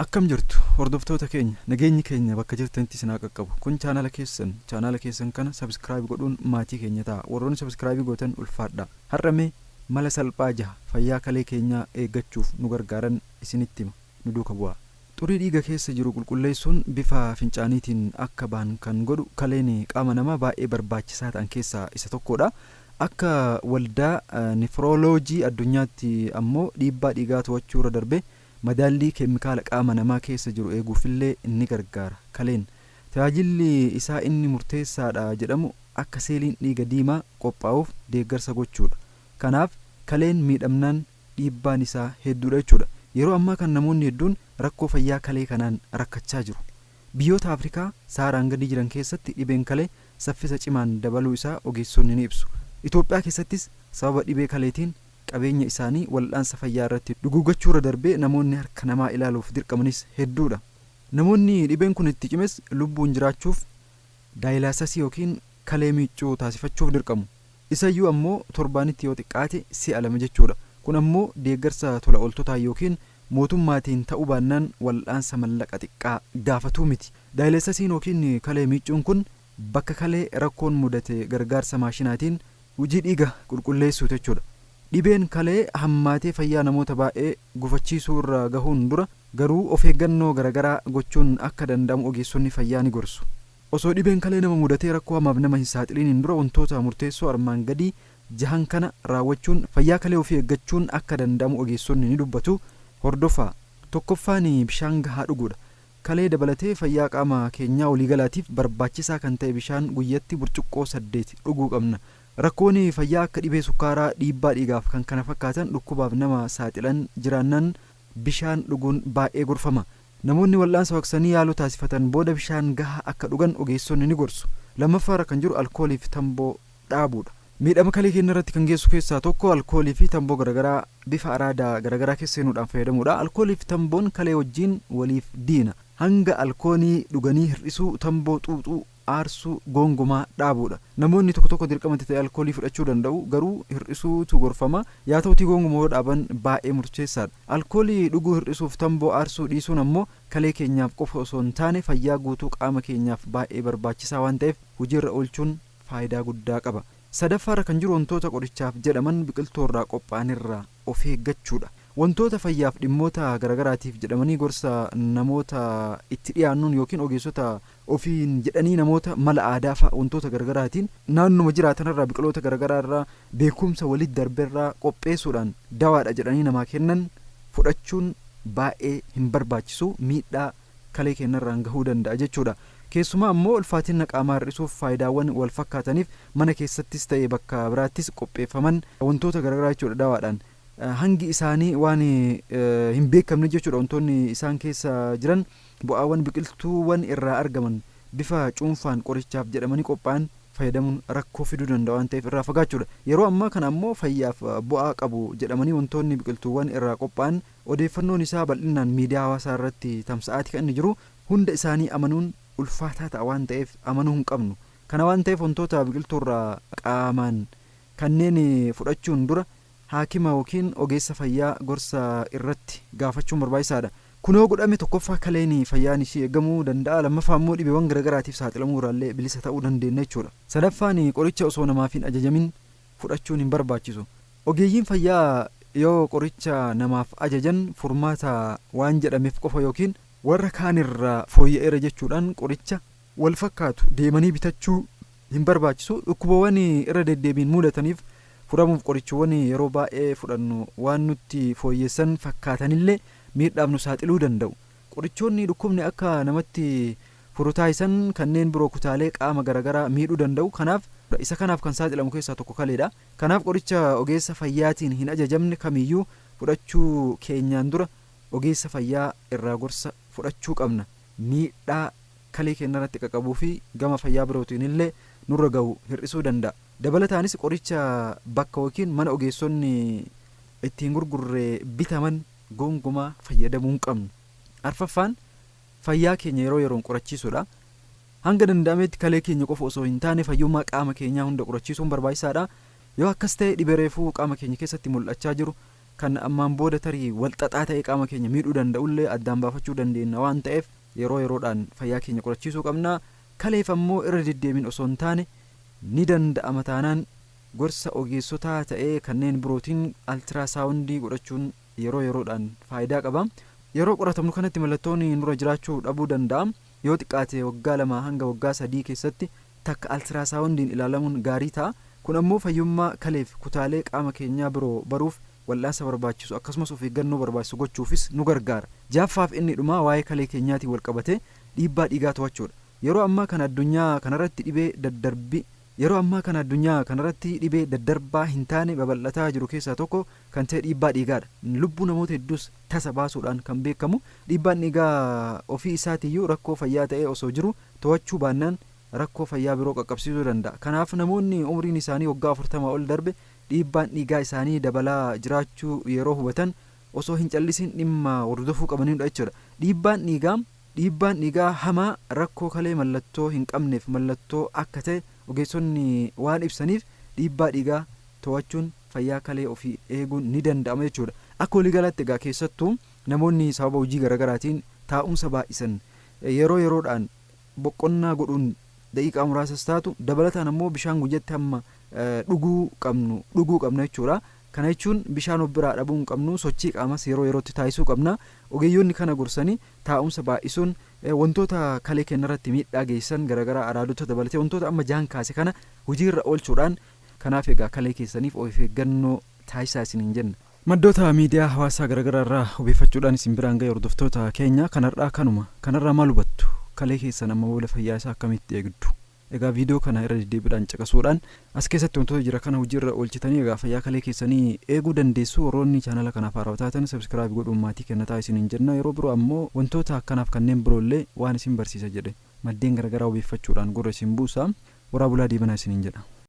Akkam jirtu hordoftoota keenya, nageenyi keenya bakka jirtanitti isin haa qaqqabu. Kun chaanala keessan, chaanala keessan kana subscribe godhuun maatii keenya ta'a. Warroonni subscribe gootan ulfaadha. Har'a mee mala salphaa jaha fayyaa kalee keenyaa eeggachuuf nu gargaaran isinitti hima. Nu duuka bu'aa. Xurii dhiiga keessa jiru qulqulleessuun bifa fincaaniitiin akka bahan kan godhu kaleen qaama namaa baay'ee barbaachisaa ta'an keessaa isa tokkodha. Akka waldaa nifrooloojii addunyaatti ammoo dhiibbaa dhiigaa to'achuu irra darbee madaallii keemikaala qaama namaa keessa jiru eeguufillee ni gargaara. Kaleen tajaajilli isaa inni murteessaadha jedhamu akka seeliin dhiiga diimaa qophaa'uuf deeggarsa gochuudha. Kanaaf kaleen miidhamnaan dhiibbaan isaa hedduudha jechuudha. Yeroo ammaa kan namoonni hedduun rakkoo fayyaa kalee kanaan rakkachaa jiru. Biyyoota Afrikaa Saharaan gadi jiran keessatti dhibeen kalee saffisa cimaan dabaluu isaa ogeessonni ni ibsu. Itoophiyaa keessattis sababa dhibee kaleetiin qabeenya isaanii wal'aansa fayyaa irratti duguuggachuu irra darbee namoonni harka namaa ilaaluuf dirqamanis hedduudha. Namoonni dhibeen kun itti cimes lubbuun jiraachuuf daayilaasasii yookiin kalee miiccuu taasifachuuf dirqamu. Isayyuu ammoo torbaanitti yoo xiqqaate si'a lama jechuudha. Kun ammoo deeggarsa tola ooltotaa yookiin mootummaatiin ta'uu baannaan wal'aansa mallaqa xiqqaa gaafatuu miti. Daayilaasasiin yookiin kalee miiccuun kun bakka kalee rakkoon mudate gargaarsa maashinaatiin hojii dhiiga qulqulleessuuti jechuudha. Dhibeen kalee hammaatee fayyaa namoota baay'ee gufachiisuu irra gahuun dura garuu of eeggannoo garaagaraa gochuun akka danda'amu ogeessonni fayyaa ni gorsu. Osoo dhibeen kalee nama mudatee rakkoo hamaaf nama hin saaxiliin dura wantoota murteessoo armaan gadii jahan kana raawwachuun fayyaa kalee ofii eeggachuun akka danda'amu ogeessonni ni dubbatu. Hordofaa. Tokkoffaan bishaan gahaa dhuguudha. Kalee dabalatee fayyaa qaama keenyaa waliigalaatiif barbaachisaa kan ta'e bishaan guyyatti burcuqqoo 8 dhuguu qabna. Rakkoon fayyaa akka dhibee sukkaaraa, dhiibbaa dhiigaaf kan kana fakkaatan dhukkubaaf nama saaxilan jiraannaan bishaan dhuguun baay'ee gorfama. Namoonni wal'aansa waqsanii yaaluu taasifatan booda bishaan gahaa akka dhugan ogeessonni ni gorsu. Lammaffaarra kan jiru alkoolii fi tamboo dhaabuudha. Miidhama kalee keenya irratti kan geessu keessaa tokko alkoolii fi tamboo garaagaraa bifa araadaa garaagaraa keessa seenuudhaan fayyadamuudha. Alkoolii fi tamboon kalee wajjin waliif diina. Hanga alkoolii dhuganii hir'isuu, tamboo xuuxuu, aarsuu gonkumaa dhaabuudha. Namoonni tokko tokko dirqamatti ta'e alkoolii fudhachuu danda'u, garuu hir'isuutu gorfama. Yaa ta'utii gonkumaa yoo dhaaban baay'ee murteessaadha. Alkoolii dhuguu hir'isuuf tamboo aarsuu dhiisuun ammoo kalee keenyaaf qofa osoo hin taane fayyaa guutuu qaama keenyaaf baay'ee barbaachisaa waan ta'eef hojiirra oolchuun faayidaa guddaa qaba. Sadaffaarra kan jiru wantoota qorichaaf jedhaman biqiltoorraa qophaa'anirraa of eeggachuudha. Wantoota fayyaaf dhimmoota garaagaraatiif jedhamanii gorsa namoota itti dhiyaannuun yookiin ogeessota ofiin jedhanii namoota mala aadaa fa'a wantoota garaagaraatiin naannuma jiraatanirraa biqiloota garaagaraarraa beekumsa walitti darberraa qopheessuudhaan dawaadha jedhanii namaa kennan fudhachuun baay'ee hin barbaachisu, miidhaa kalee keenyarraan gahuu danda'a jechuudha. Keessumaa ammoo ulfaatina qaamaa hir'isuuf faayidaawwan wal fakkaataniif mana keessattis ta'e bakka biraattis qopheeffaman wantoota garaagaraa jechuudha dawaadhaan. Hangi isaanii waan hin beekamne jechuudha. Wantoonni isaan keessa jiran bu'aawwan biqiltuuwwan irraa argaman bifa cuunfaan qorichaaf jedhamanii qophaa'an fayyadamuun rakkoo fiduu danda'a waan ta'eef irraa fagaachuudha. Yeroo ammaa kana ammoo fayyaaf bu'aa qabu jedhamanii wantoonni biqiltuuwwan irraa qophaa'an odeeffannoon isaa bal'inaan miidiyaa hawaasaa irratti tamsa'aati kan inni jiru. Hunda isaanii amanuun ulfaataa ta'a waan ta'eef amanuu hin qabnu. Kana waan ta'eef wantoota biqiltuurraa qaamaan kanneen fudhachuun dura haakima yookiin ogeessa fayyaa gorsa irratti gaafachuun barbaachisaadha. Kun yoo godhame tokkoffaa kaleen fayyaan ishee eegamuu danda'a, lammaffaa immoo dhibeewwan garaagaraatiif saaxilamuu irraallee bilisa ta'uu dandeenya jechuudha. Sadaffaan qoricha osoo namaaf hin ajajamin fudhachuun hin barbaachisu. Ogeeyyiin fayyaa yoo qoricha namaaf ajajan furmaata waan jedhameef qofa yookiin warra kaanirraa fooyya'eera jechuudhaan qoricha wal fakkaatu deemanii bitachuu hin barbaachisu. Dhukkubawwan irra deddeebiin mudataniif furamuuf qorichawwan yeroo baay'ee fudhannu waan nutti fooyyessan fakkaatanillee miidhaaf nu saaxiluu danda'u. Qorichoonni dhukkubni akka namatti furu taasisan kanneen biroo kutaalee qaama garaagaraa miidhuu danda'u. Kanaaf isa kanaaf kan saaxilamu keessaa tokko kaleedha. Kanaaf qoricha ogeessa fayyaatiin hin ajajamne kamiyyuu fudhachuu keenyaan dura ogeessa fayyaa irraa gorsa fudhachuu qabna. Miidhaa kalee keenya irratti qaqqabuu fi gama fayyaa birootiin illee nurra gahu hir'isuu danda'a. Dabalataanis qoricha bakka yookiin mana ogeessonni ittiin gurgurre bitaman gonkumaa fayyadamuu hin qabnu. Arfaffaan fayyaa keenya yeroo yeroon qorachiisuudha. Hanga danda'ametti kalee keenya qofa osoo hin taane fayyummaa qaama keenyaa hunda qorachiisuun barbaachisaadha. Yoo akkas ta'e dhibee reefuu qaama keenya keessatti mul'achaa jiru Kan ammaan booda tarii walxaxaa ta'e qaama keenya miidhuu danda'ullee addaan baafachuu dandeenya waan ta'eef yeroo yeroodhaan fayyaa keenya qorachiisuu qabna. Kaleef ammoo irra deddeebiin osoo hin taane ni danda'ama taanaan gorsa ogeessotaa ta'ee kanneen birootiin altiraasaawundii godhachuun yeroo yeroodhaan faayidaa qaba. Yeroo qoratamnu kanatti mallattoon nurra jiraachuu dhabuu danda'a. Yoo xiqqaate waggaa 2 hanga waggaa 3 keessatti takka altiraasaawundiin ilaalamuun gaarii ta'a. Kun ammoo fayyummaa kaleef kutaalee qaama keenyaa biroo baruuf wal'aansa barbaachisu akkasumas of eeggannoo barbaachisu gochuufis nu gargaara. Ja'affaaf inni dhumaa waa'ee kalee keenyaatiin wal qabate dhiibbaa dhiigaa to'achuudha. Yeroo ammaa kana addunyaa kanarratti dhibee daddarbii Yeroo ammaa kana addunyaa kanarratti dhibee daddarbaa hin taane babal'ataa jiru keessaa tokko kan ta'e dhiibbaa dhiigaadha. Lubbuu namoota hedduus tasa baasuudhaan kan beekamu dhiibbaan dhiigaa ofii isaatiiyyuu rakkoo fayyaa ta'ee osoo jiru to'achuu baannaan rakkoo fayyaa biroo qaqqabsiisuu danda'a. Kanaaf namoonni umriin isaanii waggaa 40 ol darbe dhiibbaan dhiigaa isaanii dabalaa jiraachuu yeroo hubatan osoo hin callisin dhimma hordofuu qabanidha jechuudha. Dhiibbaan dhiigaa hamaa rakkoo kalee mallattoo hin qabneef mallattoo akka ta'e ogeessonni waan ibsaniif dhiibbaa dhiigaa to'achuun fayyaa kalee ofii eeguun ni danda'ama jechuudha. Akka waliigalaatti egaa keessattuu namoonni sababa hojii garaagaraatiin taa'umsa baay'isan yeroo yeroodhaan boqonnaa godhuun daqiiqaa muraasas taatu dabalataan ammoo bishaan guyyatti hamma dhuguu qabna jechuudha. Kana jechuun bishaan of biraa dhabuu hin qabnu, sochii qaamas yeroo yerootti taasisuu qabna. Ogeeyyoonni kana gorsanii taa'umsa baay'isuun wantoota kalee keenyarratti miidhaa geessisan garaagaraa araadota dabalatee wantoota amma jaan kaase kana hojiirra oolchuudhaan kanaaf egaa kalee keessaniif of eeggannoo taasisaa isiniin jenna. Maddoota miidiyaa hawaasaa garaagaraa irraa obeeffachuudhaan isin biraan ga'e hordoftoota keenya kanarraa kanuma kanarraa maal hubattu? Kalee keessan amma booda fayyaa isaa akkamitti eegdu? Egaa viidiyoo kana irra deddeebiidhaan caqasuudhaan as keessatti wantoota jira kana hojiirra oolchitanii egaa fayyaa kalee keessanii eeguu dandeessu. Warroonni chaanala kanaaf haarawaa taatan subscribe godhuun maatii kennataa isiniin jenna. Yeroo biroo ammoo wantoota akkanaaf kanneen biroollee waan isin barsiisa jedhe maddeen garaagaraa obeeffachuudhaan gurra isin buusa. Waraa bulaa deebanaa isiniin jedha.